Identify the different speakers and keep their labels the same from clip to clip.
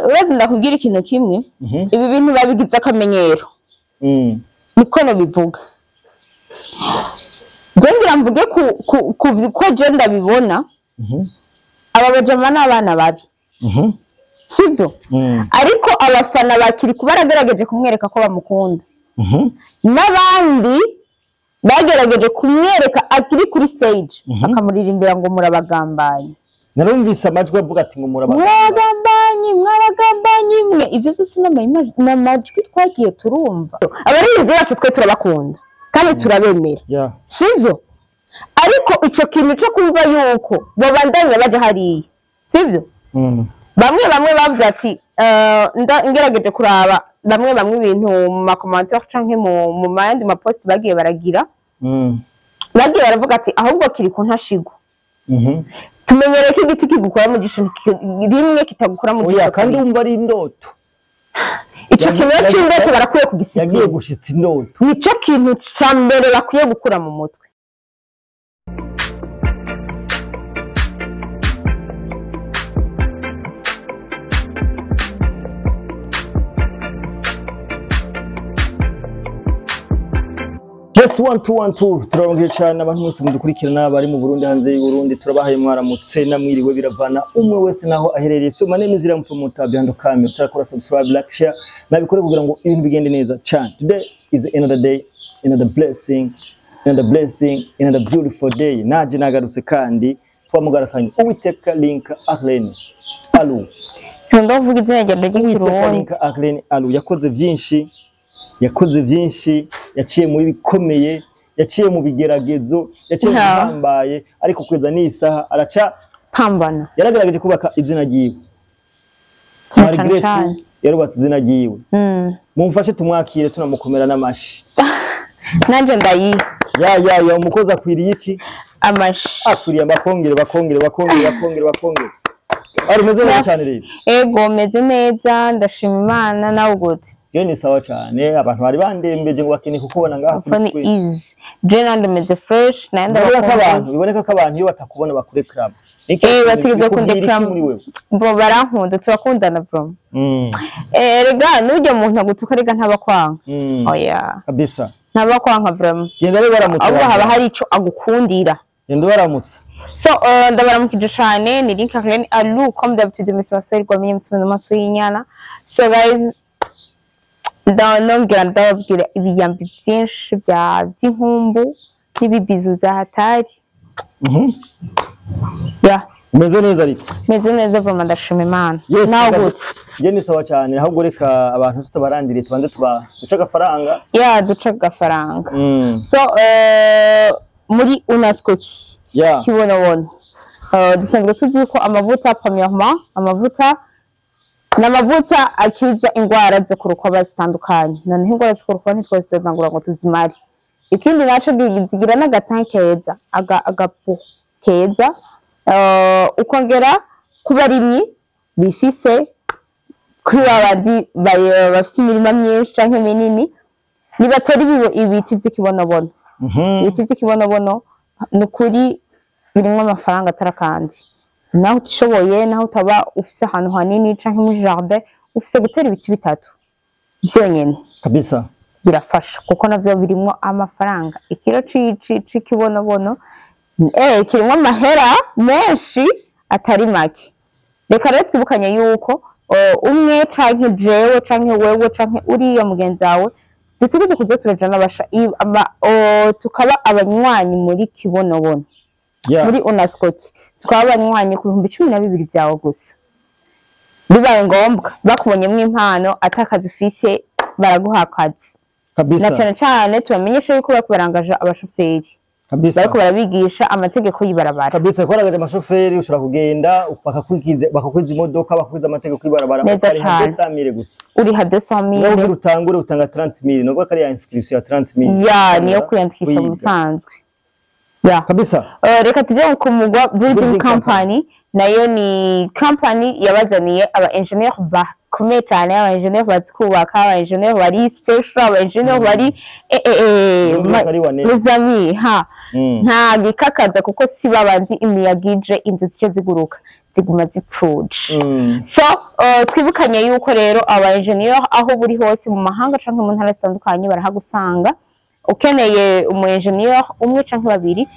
Speaker 1: Urazi ndakubwira ikintu kimwe. Ibi bintu babigize akamenyero. Niko nabivuga. Je ngira mvuge ku ko je ndabibona. Aba bajama n'abana babi. Sibyo? Ariko abafana bakiri kubaragerageje kumwereka ko bamukunda. N'abandi bagerageje kumwereka akiri kuri stage akamuririmbira ngo murabagambanye.
Speaker 2: Narumvise amajwi avuga ati ngo
Speaker 1: murabagambanye, mwaragambanye mwe. Ivyo byose n'amajwi twagiye turumva. Abarinzi bacu twe turabakunda kandi turabemera. Sibyo? Ariko ico kintu cyo kumva yuko babandanya baje hariya. Sibyo? Bamwe bavuga ati ngerageje kuraba bamwe ibintu mu ma commentaire canke mu mandi ma post bagiye baragira. Bagiye baravuga ati ahubwo kiri ku ntashigwa. Tumenyereye ko igiti kigukora mu gisho rimwe kitagukora mu gisho.
Speaker 2: Oya, kandi umva ari indoto.
Speaker 1: Ico kintu cy'indoto barakwiye kugisiga.
Speaker 2: Yagiye gushitsa indoto.
Speaker 1: Nico kintu ca mbere bakwiye gukura mu mutwe.
Speaker 2: Yes, 1 2 1 2 turabongeye cyane abantu bose mudukurikirana bari mu Burundi hanze y'u Burundi, turabahaye mwaramutse namwiriwe biravana umwe wese naho aherereye. So my name is Iram Promoter behind the camera. Turakora subscribe, like, share nabikore kugira ngo ibintu bigende neza cyane. Today is another day, another blessing, another blessing, another beautiful day. Naje nagarutse kandi twamugarakanye Uwiteka Link Arlene Alu.
Speaker 1: Sindo vuga izina ryanjye ry'ikirundi.
Speaker 2: Link Arlene Alu yakoze byinshi. Yakoze byinshi, yaciye muri bikomeye, yaciye mu bigeragezo, yaciye mu bihambaye, ariko kweza n'isaha araca
Speaker 1: pambana.
Speaker 2: Yaragerageje kubaka izina ryiwe. Margaret yarubatse izina ryiwe. Mumfashe tumwakire tunamukomera n'amashi.
Speaker 1: Nanje ndayi.
Speaker 2: Ya umukozi akwiriye iki?
Speaker 1: Amashi.
Speaker 2: Akwiriye bakongere bakongere bakongere bakongere bakongere. Ari meze neza cyane rero.
Speaker 1: Ego meze neza, ndashima Imana nawe gute?
Speaker 2: Je ni sawa cyane, abantu bari bandembeje ngo bakeneye kukubona ngaha kuri screen.
Speaker 1: Je nande meze fresh, naenda
Speaker 2: abantu biboneka ko abantu iyo batakubona bakure club.
Speaker 1: Batigeze kunde club. Bro barankunda, turakundana bro. Rega nujya muntu agutuka rega ntabakwanga. Oya.
Speaker 2: Kabisa.
Speaker 1: Ntabakwanka bro.
Speaker 2: Genda rero baramutse.
Speaker 1: Ahubwo haba hari ico agukundira.
Speaker 2: Genda baramutse.
Speaker 1: So ndabaramukije cyane ni Link Arlene Alu comme d'habitude Miss Marcel gwamenye mutwe n'amaso y'inyana. So guys, ndababwira ndababwira ibiyambi byinshi bya by'inkumbu n'ibibizu za hatari. Ya
Speaker 2: meze neza ariko
Speaker 1: meze neza vama ndashima Imana. Nawe gute?
Speaker 2: Je ni sawa cyane, ahubwo reka abantu tutabarandiriye tubanze tuba duca agafaranga.
Speaker 1: Ya duca agafaranga. So muri UNESCO kibonabona dusanzwe tuzi ko amavuta premièrement amavuta n'amavuta akiza ingwara zo kurukoba zitandukanye. Noneho ingwara zo kurukoba ntitwazitangura ngo tuzimare. Ikindi naco zigira n'agatank keza, agapu keza, ukongera kubarimyi bifise kuri babandi bafise imirima myinshi canke minini nibatera ibiti vy'ikibonobono. Ibiti vy'ikibonobono nukuri birimwo amafaranga atarakandi. Naho utishoboye, naho utaba ufise ahantu hanini canke muri jardin, ufise gutera ibiti bitatu byonyene
Speaker 2: kabisa
Speaker 1: birafasha kuko navyo birimwo amafaranga. Ikiro c'ikibonobono kirimwo amahera menshi atari make. Reka rero twibukanye yuko umwe canke jewe canke wewe canke uriya mugenzi wawe dutegereze kuza turajana abasha tukaba abanywanyi muri kibonobono. Muri UNESCO tukaba abanywanyi ku 12,000 byawe gusa. Bibaye ngombwa bakubonyemwo impano atakazi ufise baraguha akazi.
Speaker 2: Kabisa.
Speaker 1: Na cyane cyane tubamenyesha yuko bakubarangaje abashoferi.
Speaker 2: Kabisa.
Speaker 1: Bariko barabigisha amategeko y'ibarabara.
Speaker 2: Kabisa, ko amashoferi ushobora kugenda bakakwiza imodoka, bakakwiza amategeko y'ibarabara, ukariha 200,000 gusa.
Speaker 1: Uriha 200,000.
Speaker 2: Nawe utangure utanga 30,000, nubwo kari ya inscription ya 30,000.
Speaker 1: Ya niyo kwiyandikisha mu bisanzwe. Ya.
Speaker 2: Kabisa.
Speaker 1: Reka tujye ku mugwa Building Company, nayo ni company yabazaniye aba engineer bakomeye cyane, aba engineer bazi kubaka, aba engineer bari special, aba engineer bari mes amis, ha. Nta gikakaza kuko si babandi imiyaga ije inzu zice ziguruka. ziguma zituje. So twibukanye yuko rero aba engineer aho buri hose mu mahanga canke mu ntara zitandukanye barahagusanga. Ukeneye umu engineer umwe canke babiri,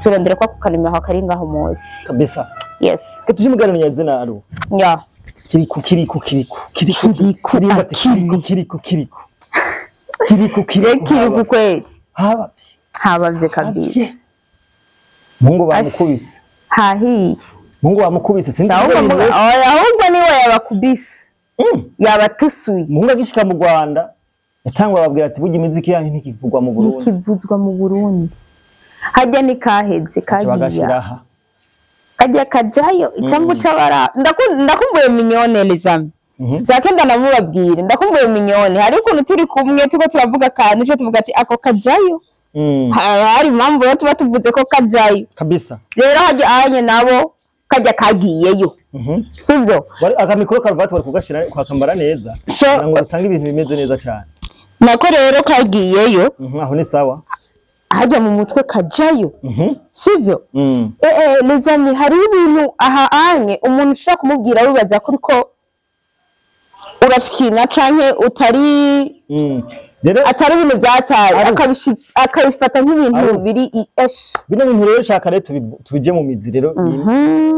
Speaker 1: turondera kwa kukanimero kari ngaho munsi.
Speaker 2: Kabisa.
Speaker 1: Yes.
Speaker 2: Tuje muganira nyazina aro.
Speaker 1: Yeah.
Speaker 2: Kiriku kiriku kiriku kiriku kiriku kiriku kiriku kiriku kiriku kiriku
Speaker 1: kiriku kweli.
Speaker 2: Habavye.
Speaker 1: Habavye kabisa.
Speaker 2: Mungu bamukubise.
Speaker 1: Hahiye.
Speaker 2: Mungu bamukubise sindi.
Speaker 1: Ahubwo niwe yabakubise. Yabatusuye.
Speaker 2: Mungu agishika mu Rwanda yatangwa ababwira ati burya imiziki yanyu ntikivugwa mu Burundi.
Speaker 1: Ntikivuzwa mu Burundi. Hajya ni kaheze kagiya. Kajya kajayo icambu cabara ndakumbuye Mignone les amis. Jacques ndanamubabwira ndakumbuye Mignone, hari ukuntu turi kumwe tuko turavuga kantu cyo tuvuga ati ako kajayo. Hari impamvu yo tuba tuvuze ko kajayo.
Speaker 2: Kabisa.
Speaker 1: Rero hajya anye nabo kajya kagiyeyo. Sivyo?
Speaker 2: Bari akamikoro karuvati bari kugashira kwakambara neza. Ngo usanga ibintu bimeze neza cyane.
Speaker 1: Nako rero kagiyeyo.
Speaker 2: Aho ni sawa.
Speaker 1: Hajya mu mutwe kajayo. Sivyo? Les amis, hari ibintu aha anye umuntu ushaka kumubwira wibaza ko uriko urafyina canke utari atari ibintu byataye akabifata nk'ibintu biri esh.
Speaker 2: Bino bintu rero shaka rero tubije mu mizi rero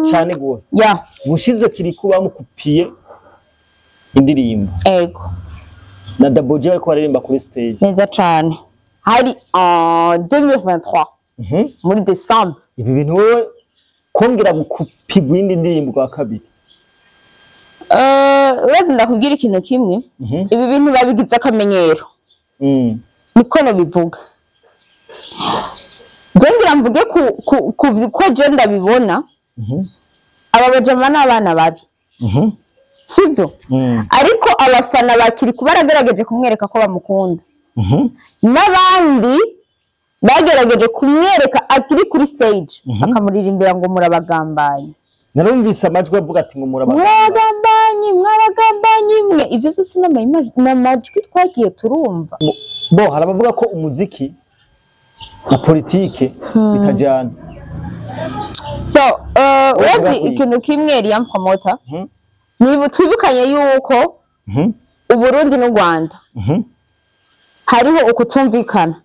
Speaker 2: cyane gose.
Speaker 1: Yeah.
Speaker 2: Bushize Kiriku bamukupiye indirimbo.
Speaker 1: Ego.
Speaker 2: Na Double J bariko baririmba kuri stage.
Speaker 1: Neza cyane. Hari en 2023 muri December.
Speaker 2: Ibi bintu wewe kongera gukupigwa indi ndirimbo kwa kabiri.
Speaker 1: Urazi ndakubwira ikintu kimwe. Ibi bintu babigize akamenyero. Niko no bivuga. Je ngira mvuge ku ko je ndabibona. Aba bajama n'abana babi. Sivyo? Ariko abafana bakiri kubaragerageje kumwereka ko bamukunda. N'abandi bagerageje kumwereka akiri kuri stage akamuririmbira ngo murabagambanye.
Speaker 2: Narumvise amajwi avuga ati ngo
Speaker 1: murabagambanye, mwaragambanye mwe. Ivyo byose n'amajwi twagiye turumva.
Speaker 2: Bo hari abavuga ko umuziki na politike bitajyana.
Speaker 1: So urazi ikintu kimwe Liam Promoter, niba twibukanye yuko Uburundi n'u Rwanda hariho ukutumvikana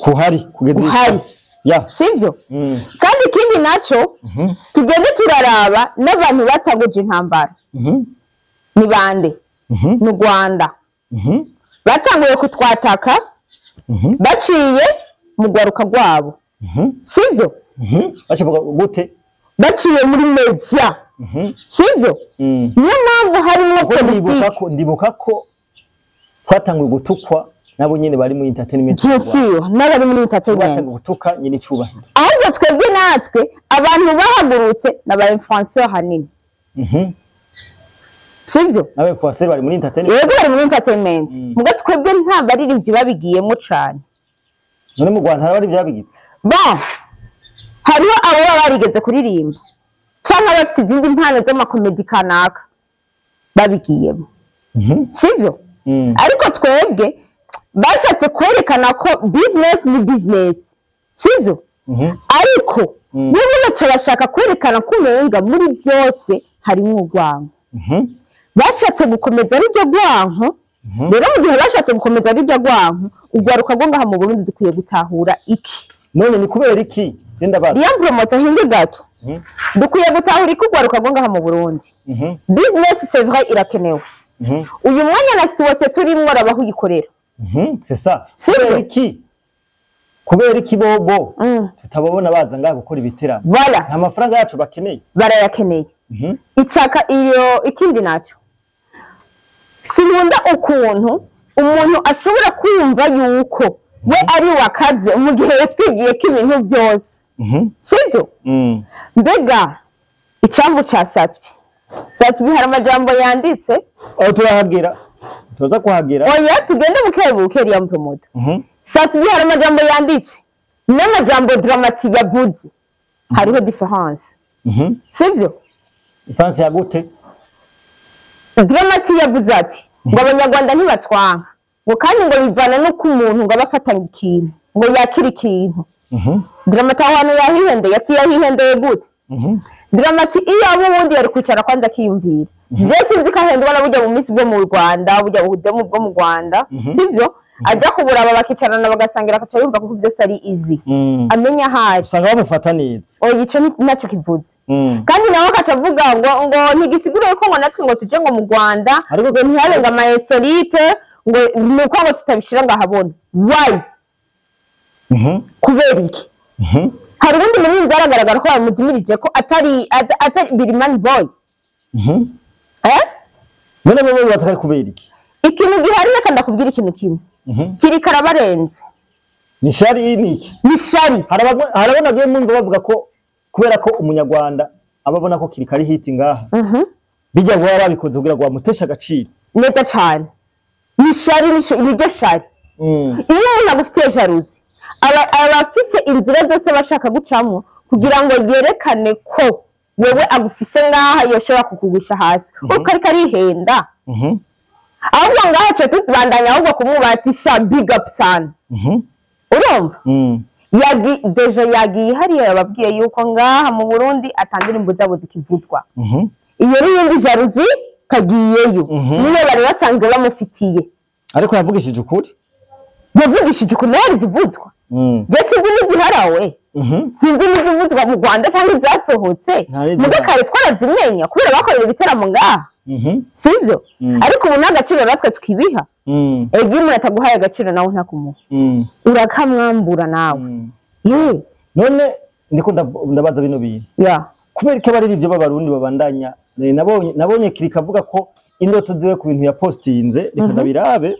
Speaker 2: kuhari kugeza
Speaker 1: kuhari.
Speaker 2: Ya.
Speaker 1: Sivyo? Kandi ikindi naco tugende turaraba n'abantu bataguje intambara. Ni bande? Mu Rwanda. Batanguye kutwataka baciye mu gwaruka rwabo. Sivyo?
Speaker 2: Baciye gute?
Speaker 1: Baciye muri media. Sivyo? Niyo mpamvu harimo politiki.
Speaker 2: Ndibuka ko twatanguye gutukwa nabo nyene bari mu entertainment.
Speaker 1: Bien sûr, n'abari muri entertainment.
Speaker 2: Gutuka nyine icubahiro.
Speaker 1: Ahubwo twebwe natwe abantu bahagurutse n'aba influenceurs hanini. Sivyo?
Speaker 2: N'aba influenceurs bari muri entertainment.
Speaker 1: Yego bari muri entertainment. Muga twebwe nta baririmbyi babigiyemo cane.
Speaker 2: None mu Rwanda hari byabigize.
Speaker 1: Bon. Hariho abo barigeze kuririmba. Canke bafite izindi mpano z'amakomedi kanaka babigiyemo. Sivyo? Ariko twebwe bashatse kwerekana ko business ni business. Sivyo? Ariko niba baca bashaka kwerekana ko umenga muri byose harimo urwango. Bashatse gukomeza ari byo rwanko. Rero mu gihe bashatse gukomeza ari byo rwanko, urwaruka rwo ngaha mu Burundi dukwiye gutahura iki?
Speaker 2: None ni kubera iki? Genda baza.
Speaker 1: Liam Promoter hinge gato. Dukwiye gutahura iki urwaruka rwo ngaha mu Burundi? Business c'est vrai irakenewe. Uyu mwanya na situation turimwo rabaho uyikorera.
Speaker 2: C'est ça. Kubera iki? Kubera iki bobo tutababona baza ngaha gukora ibiteramo?
Speaker 1: Voilà.
Speaker 2: Nta mafaranga yacu bakeneye.
Speaker 1: Barayakeneye. Icaka iyo ikindi naco. Sinkunda ukuntu umuntu ashobora kumva yuko we ari wakaze mu gihe yatwigiye ko ibintu byose. Sivyo? Mbega icambu ca Satbi. Satbi hari amajambo yanditse.
Speaker 2: Aho turahagira. Tuza kuhagira.
Speaker 1: Oya tugende bukebuke Liam Promoter. Satbi hari amajambo yanditse n'amajambo Dramati yavuze. Hariho difference. Sivyo?
Speaker 2: Difference ya gute?
Speaker 1: Dramati yavuze ati ngo abanyarwanda ntibatwanka, ngo kandi ngo bivana no ku muntu ngo abafatanya ikintu, ngo yakira ikintu. Dramati aho hantu yahihendeye, ati yahihendeye gute? Drama T iyo abo ubundi yari kwicara kwanza akiyumvira. Je sinzi ko ahendwa na burya mu minsi bwo mu Rwanda, burya buhudemu bwo mu Rwanda, sivyo? Aja kuburaba bakicarana bagasangira, akaca yumva kuko vyose ari easy. Amenya ahari.
Speaker 2: Usanga bamufata neza.
Speaker 1: Oya, ico naco kivuze. Kandi nawe akaca avuga ngo ntigisigure ko ngo natwe ngo tuje ngo mu Rwanda
Speaker 2: Ariko
Speaker 1: ngo ntihabe ngo ama insolite, ngo nuko ngo tutabishira ngo ahabona. Why? Kubera iki? Hari ubundi muri byaragaragara ko bamuzimirije ko atari Birimani Boy. Eh?
Speaker 2: None bo bibaza ko ari kubera iki?
Speaker 1: Ikintu gihari, reka ndakubwira ikintu kimwe. Kiri karabarenze.
Speaker 2: Ni shari, ni iki?
Speaker 1: Ni shari.
Speaker 2: Hari abona agiye mumva bavuga ko kubera ko umunyarwanda aba abona ko Kirikou ari hit ngaha, bijya ngo baba babikoze kugira ngo bamuteshe agaciro.
Speaker 1: Neza cane. Ni shari, niryo shari. Iyo umuntu agufitiye jalousie, aba afise inzira zose bashaka gucamo kugira ngo yerekane ko wewe agufise ngaha yoshobora kukugusha hasi, uko ariko arihenda. Ahubwo ngaha tuba tubandanya ahubwo kumwubatisha big up sana. Urumva? Déjà yagiye hariya, yababwiye yuko ngaha mu Burundi atandirimbo zabo zikivuzwa. Iyo ni iyindi jalousie kagiyeyo, niyo bari basanzwe bamufitiye.
Speaker 2: Ariko yavugishije ukuri.
Speaker 1: Yavugishije ukuntu yari zivuzwa. Je sinzi n'iziharawe, sinzi n'izivuzwa mu Rwanda cyangwa izasohotse.
Speaker 2: Nta n'izihari.
Speaker 1: Muga kare twarazimenya kubera bakoreye ibiteramo ngaha, sivyo? Ariko ubu n'agaciro natwe tukibiha. Ega iyo umuntu ataguhaye agaciro, nawe ntakumuha, urakamwambura nawe. Ye.
Speaker 2: None ndiko ndabaza bino bintu, kubera ko abaririmbyi b'abarundi babandanya, nabonye Kirikou avuga ko indoto ziwe ku bintu yapostinze, reka ndabirabe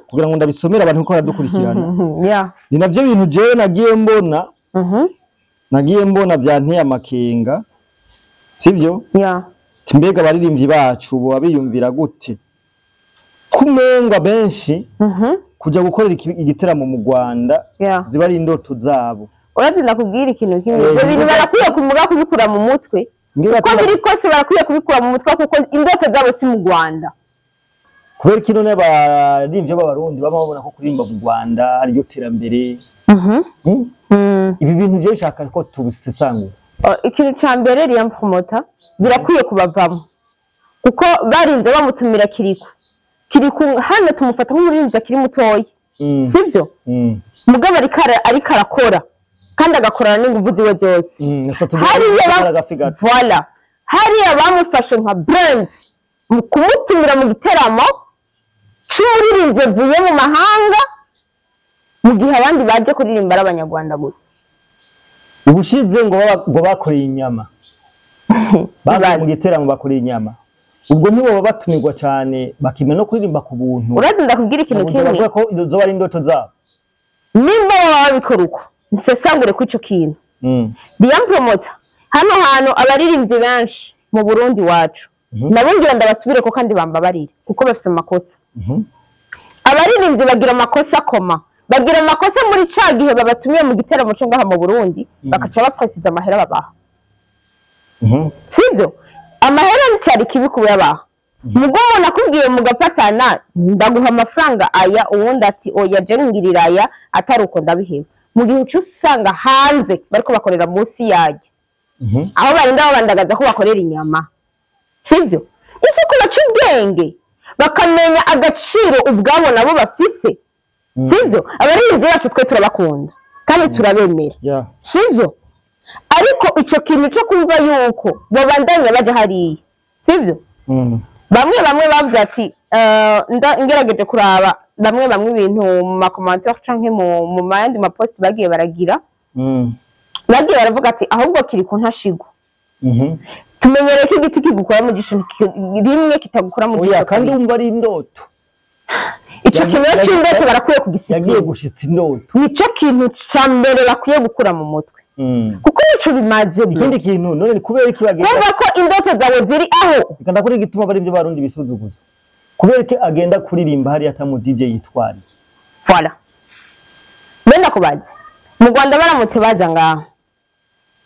Speaker 2: kugira ngo ndabisomere abantu ko baradukurikirana. Ni navyo bintu jewe nagiye mbona, nagiye mbona byanteye amakenga, sibyo? Ati mbega abaririmbyi bacu boba biyumvira gute kumenga benshi kuja gukorera igiteramo mu Rwanda ziba ari indoto zabo?
Speaker 1: Urazi, ndakubwira ikintu kimwe. Ibyo bintu barakwiye kumuga kubikura mu mutwe.
Speaker 2: Ngira
Speaker 1: uko biri kose barakwiye kubikura mu mutwe, kuko indoto zabo si mu Rwanda.
Speaker 2: Kubera kino n'abaririmbyi b'abarundi baba babona ko kuririmba mu Rwanda ariryo terambere. Ibi bintu je nshaka ko tubisesangura.
Speaker 1: Oh, ikintu ca mbere, Liam Promoter birakwiye kubavamo, kuko barinze bamutumira Kirikou. Kirikou hano tumufata nk'umuririmbyi akiri mutoyi, sivyo? Mugabo ariko arakora kandi agakorana n'inguvu ziwe zose. Hariya voilà, hariya bamufashe nka brand mu kumutumira mu giteramo c'umuririmbyi avuye mu mahanga, mu gihe abandi baje kuririmba ari abanyarwanda gusa.
Speaker 2: Ubushize ngo bakoreye inyama, bagiye mu giteramo bakoreye inyama, ubwo ntiboba batumirwa cyane bakimenya no kuririmba ku buntu?
Speaker 1: Urazi, ndakubwira ikintu
Speaker 2: Ubwo
Speaker 1: kimwe.
Speaker 2: Bavuga ko izo ari indoto zabo.
Speaker 1: Nimba baba babikora uko, nsesangure kuri ico kintu. Liam Promoter, hano hantu abaririmbyi benshi mu Burundi wacu, nabo ngira ndabasubire ko kandi bambabarire kuko bafise amakosa. Abaririmbyi bagira amakosa koma bagira amakosa muri ca gihe babatumiye mu giteramo co ngaha mu Burundi, bakaca bapresiza amahera babaha. Sivyo? Amahera nicari kibi kuyabaha. Mugo umuntu akubwiye mugafatana, ndaguha amafaranga aya, uwundi ati oya, je ngirira aya, atari uko ndabiheba, mu gihe uca usanga hanze bariko bakorera munsi yayo, aho barinda babandagaza ko bakorera inyama, sivyo? Ifu ko baca ubwenge bakamenya agaciro ubwabo nabo bafise, sivyo? Abaririmbyi bacu twe turabakunda kandi turabemera, sivyo? Ariko ico kintu cyo kumva yuko babandanya baja hariya, sivyo? Bamwe bamwe bavuze ati ngerageje kuraba bamwe bamwe ibintu mu ma commentaires canke mu mayandi ma posts bagiye baragira, bagiye baravuga ati ahubwo Kirikou ntashigwa. Tumenyereye ko igiti kigukora mu jisho rimwe kitagukora mu
Speaker 2: Oya,
Speaker 1: jisho
Speaker 2: kandi
Speaker 1: kabiri.
Speaker 2: wumva ari indoto.
Speaker 1: Ico kintu c'indoto barakwiye
Speaker 2: Yagiye
Speaker 1: kugisigura.
Speaker 2: gushitsa indoto.
Speaker 1: Nico kintu ca mbere bakwiye gukura mu mutwe, kuko nico bimaze bro.
Speaker 2: Ikindi kintu none ni kubera iki bagenda
Speaker 1: Kumva ko indoto zawe ziri aho.
Speaker 2: Reka ndakora igituma bari ibyo barundi bisuzuguza. Kubera ko agenda kuririmba hariya atamu DJ yitwariye?
Speaker 1: Voilà. Benda kubaza. Mu Rwanda baramutse baza ngaha,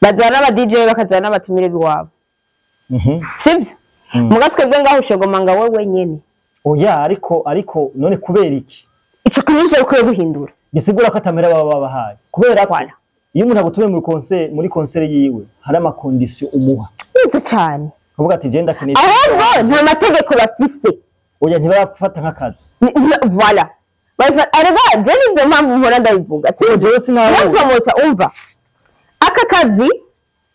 Speaker 1: bazana n'aba DJ, bakazana n'abatumire b'iwabo. Sivyo? Muga twebwe ngaho ushegoma nga wowe wenyene.
Speaker 2: Oya, ariko none kubera iki?
Speaker 1: Ico kintu nico bikwiye guhindura.
Speaker 2: Bisigura ko atamera baba babahaye, kubera ko
Speaker 1: Voilà.
Speaker 2: iyo umuntu agutumiye muri concert yiwe, hari ama conditions umuha.
Speaker 1: Neza cyane.
Speaker 2: Kuvuga ati genda keneye.
Speaker 1: Ahubwo nta mategeko bafise.
Speaker 2: Oya, ntibafata nk'akazi.
Speaker 1: Voilà. Arega je nivyo mpamvu mpora ndabivuga. Sivyo?
Speaker 2: Jewe sinawe.
Speaker 1: Promoter, umva. Aka kazi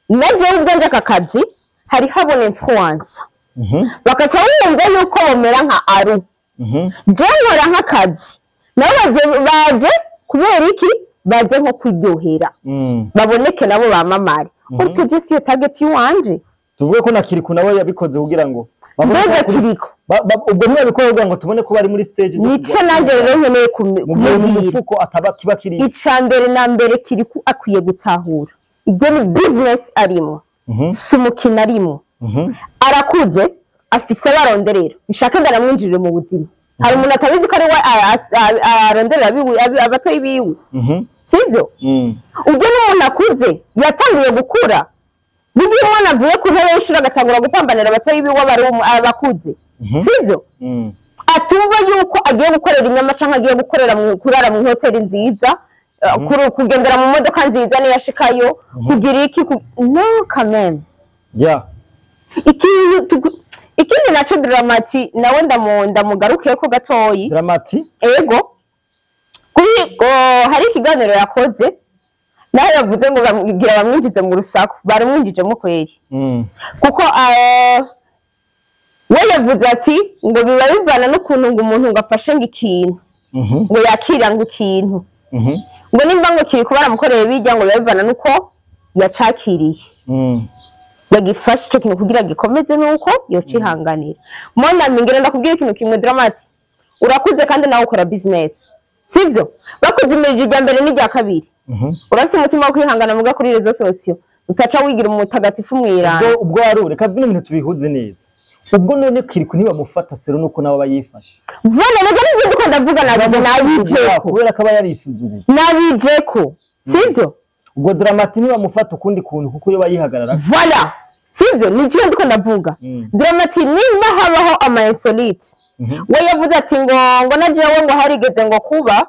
Speaker 1: na jewe ubwanje, aka kazi hariho abona influence. Bakaca bumva yuko bamera nka aru. Je nkora nk'akazi. Nabo baje kubera iki? Baje nko kwiryohera. Baboneke nabo bamamare. Ariko je siyo target yiwanje.
Speaker 2: Tuvuge ko na Kiriku nawe yabikoze kugira ngo
Speaker 1: Mbega Kiriko.
Speaker 2: Ubwo ntibabikora kugira ngo tubone ko bari muri stage.
Speaker 1: Nico nanjye rero nkeneye
Speaker 2: mu gihe mu
Speaker 1: kumubwira.
Speaker 2: mufuko ataba kiba kiri.
Speaker 1: Ica mbere na mbere, Kiriku akwiye gutahura ibyo ni business arimo, si umukino arimo. Arakuze, afise abaronderera, nshake ndaramwinjirire mu buzima. Hari umuntu atabizi ko ari we aronderera abatoyi biwe, sibyo? Ubwo n'umuntu akuze yatanguye gukura. Burya umwana avuye ku ntebe y'ishuri agatangura gupambanira abatoyi biwe, aba ari abakuze, sibyo? Atumva yuko agiye gukorera inyama canke agiye gukorera kurara mu hoteli nziza, kugendera mu modoka nziza niyo ashikayo, kugira iki, no quand même. Ikindi naco, Dramati nawe ndamugarukeko gatoyi.
Speaker 2: Dramati.
Speaker 1: Ego, kuri hari ikiganiro yakoze nawe yavuze ngo bamubwira bamwinjize mu rusaku, baramwinjijemo kweri. Kuko we yavuze ati ngo biba bivana n'ukuntu ngo umuntu ngo afashe ngo ikintu, ngo yakira ngo ikintu, ngo nimba ngo kiri kuba baramukoreye bijya, ngo biba bivana n'uko yacakiriye, yagifashe ico kintu kugira gikomeze, nuko yocihanganira. Mon ami, ngira ndakubwira ikintu kimwe. Dramati, urakuze kandi nawe ukora business, sivyo? Bakoze imirimo irya mbere n'irya kabiri, urafise umutima wo kwihangana muga kuri réseaux sociaux utaca wigira umutagatifu mwiranda.
Speaker 2: Ubwo wari reka bino bintu tubihuze neza. Ubwo none Kiriku ntibamufata sero nuko nawe aba yifashe?
Speaker 1: Vana rega, nivyo ndiko ndavuga, nabijeko.
Speaker 2: Kubera ko aba yarisuzuguye.
Speaker 1: Nabijeko, sivyo?
Speaker 2: Ubwo Dramati ntibamufata ukundi kuntu kuko iyo bayihagarara.
Speaker 1: Voilà, sivyo? Nivyo ndiko ndavuga. Dramati, nimba habaho ama insolite, we yavuze ati ngo na jewe ngo harigeze ngo kuba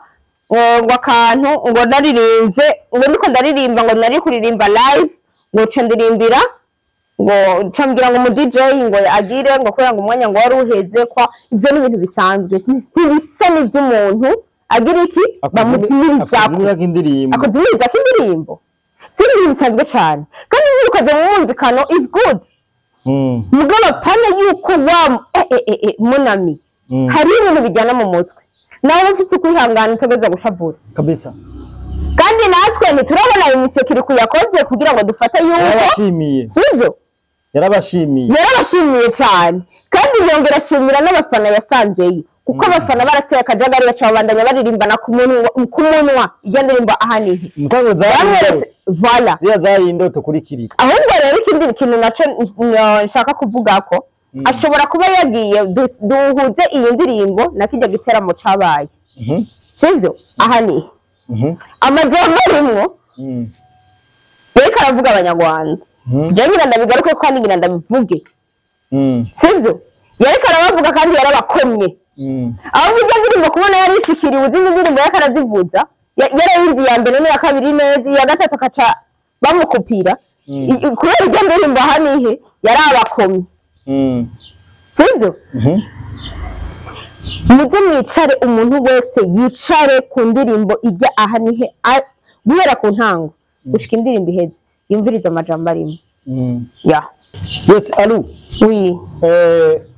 Speaker 1: ngo akantu ngo naririmbye, ngo ndiko ndaririmba, ngo nari kuririmba live, ngo nca ndirimbira, ngo nca mbwira ngo mu DJ ngo agire ngo kubera ngo umwanya ngo wari uheze kwa. Ivyo ni ibintu bisanzwe, ntibisa n'ivy'umuntu agira iki bamuzimirizako.
Speaker 2: Akuzimiriza indirimbo.
Speaker 1: Akuzimirizako indirimbo. Ivyo ni ibintu bisanzwe cane, kandi iyo ubikoze mu mwumvikano is good. Mugabo pana yuko wa mon ami, hari ibintu bijyana mu mutwe, nawe ufite ukwihangana utegeza gushavura.
Speaker 2: Kabisa.
Speaker 1: Kandi natwe ntiturabona émission Kiriku yakoze kugira ngo dufate yuko
Speaker 2: Yarabashimiye.
Speaker 1: Sibyo?
Speaker 2: Yarabashimiye.
Speaker 1: Yarabashimiye cyane, kandi yongera ashimira n'abafana yasanzeyo, kuko abafana barateye akajagari, baca babandanya baririmbana ku munwa ijya ndirimbo aha nihe.
Speaker 2: Umusango zari
Speaker 1: Bamweretse, voilà.
Speaker 2: Ziriya zari indoto kuri Kiriku.
Speaker 1: Ahubwo rero ikindi kintu naco nshaka kuvuga ko ashobora kuba yagiye duhuze iyi ndirimbo na kijya giteramo cabaye, sivyo? Aha ni amajambo arimwo yariko aravuga abanyarwanda. Je ngira ndabigaruke kandi ngira ndabivuge, sivyo? Yariko arabavuga kandi yarabakomye. Ahubwo ijya ndirimbo kubona yarishikiriwe, izindi ndirimbo yariko arazivuza, yarayindi iya mbere n'iya kabiri neza, iya gatatu akaca bamukupira. Kubera ijya ndirimbo aha nihe yarabakomye, sivyo? Muze mwicare, umuntu wese yicare ku ndirimbo ijya aha nihe, guhera ku ntango gushika indirimbo iheze, yumvirize amajambo arimo. Ya.
Speaker 2: Yes, alu.
Speaker 1: Oui.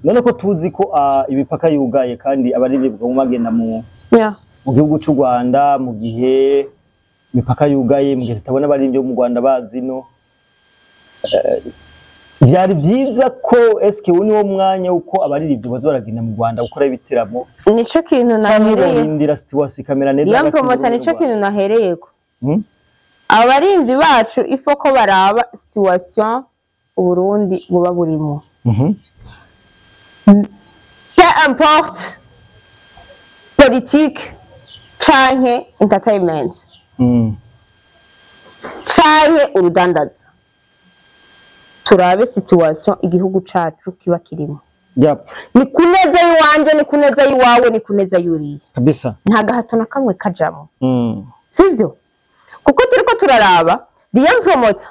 Speaker 2: None ko tuzi ko imipaka yugaye kandi abaririmbwa mu bagenda mu
Speaker 1: ya
Speaker 2: mu gihugu cy'u Rwanda, mu gihe imipaka yugaye, mu gihe tutabona abaririmbyi bo mu Rwanda bazi no byari byiza ko eske ubu niwo mwanya uko abaririmbyi baza baragenda mu Rwanda gukora ibiteramo,
Speaker 1: Nico kintu
Speaker 2: cyangwa
Speaker 1: nahereye
Speaker 2: borindira situation ikamera neza
Speaker 1: iyo
Speaker 2: hagati
Speaker 1: promota
Speaker 2: y'Uburundi
Speaker 1: nico
Speaker 2: n'u
Speaker 1: kintu
Speaker 2: Rwanda?
Speaker 1: nahereyeko. Abarinzi bacu ifo ko baraba situation Uburundi buba burimo, peu importe politique canke entertainment canke urudandaza, turabe situation igihugu cacu kiba kirimo. Ni ku neza y'iwanje, ni ku neza y'iwawe, ni ku neza y'uriya.
Speaker 2: Kabisa.
Speaker 1: Nta gahato na kamwe kajamwo, sivyo? Kuko turiko turaraba Liam Promoter,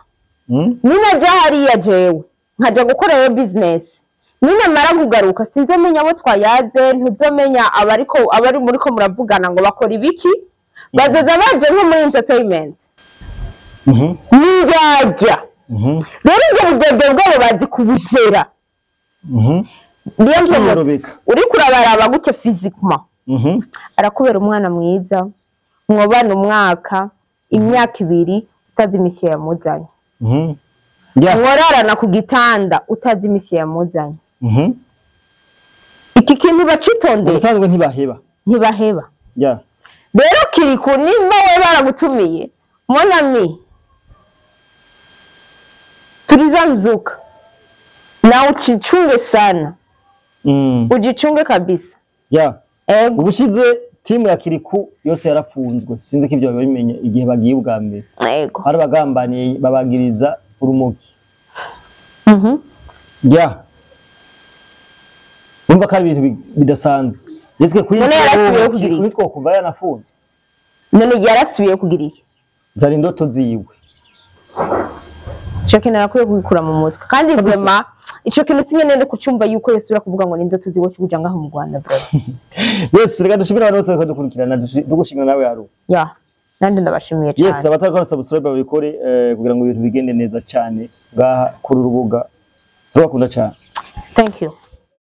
Speaker 1: ninaja hariya jewe Nkaja gukorayo business, ninamara kugaruka sinzomenya abo twayaze, ntuzomenya abariko, abari muriko muravugana ngo bakora ibiki. Bazoza baje nko muri entertainment, n'indyarya. Rero ubwo buryarya bwabo bazi kubujera. Niyo mpamvu
Speaker 2: Kwiyorobeka.
Speaker 1: uriko urabaraba gutyo physiquement, arakubera umwana mwiza, mwobana umwaka, imyaka 2, utazi imisiyo yamuzanye. Mworarana ku gitanda utazi imisiyo yamuzanye. Iki kintu bacitondeye.
Speaker 2: Ubusanzwe ntibaheba.
Speaker 1: Ntibaheba. Rero Kiriku, nimba we baragutumiye, mon ami, tuliza mzuka na ujichunge sana. Ujichunge kabisa. Ego.
Speaker 2: Ubushize timu ya Kiriku yose yarapfunzwe, sinzi ko ibyo babimenye igihe bagiye ubwa mbere.
Speaker 1: Ego.
Speaker 2: Hari abagambaniye, babagiriza urumogi. Urumva ko ari ibintu bidasanzwe. Yeske kuri
Speaker 1: None yarasubiye kugira iki?
Speaker 2: two kuva yanafunzwe.
Speaker 1: None yarasubiye kugira iki?
Speaker 2: Zari indoto ziwe.
Speaker 1: Ico kintu arakwiye kugikura mu mutwe kandi vraiment ico kintu sinkeneye no kucumva yuko yosubira kuvuga ngo ni indoto ziwe kuja ngaho mu Rwanda, bro.
Speaker 2: Yes, reka dushimire abantu bose badukurikirana, dugushimira nawe Haru.
Speaker 1: Ya, nanje ndabashimiye
Speaker 2: Yes,
Speaker 1: cyane.
Speaker 2: Abatakora subscribe babikore, kugira ngo ibintu bigende neza cyane ngaha kuri urubuga. Turabakunda cyane.
Speaker 1: Thank you.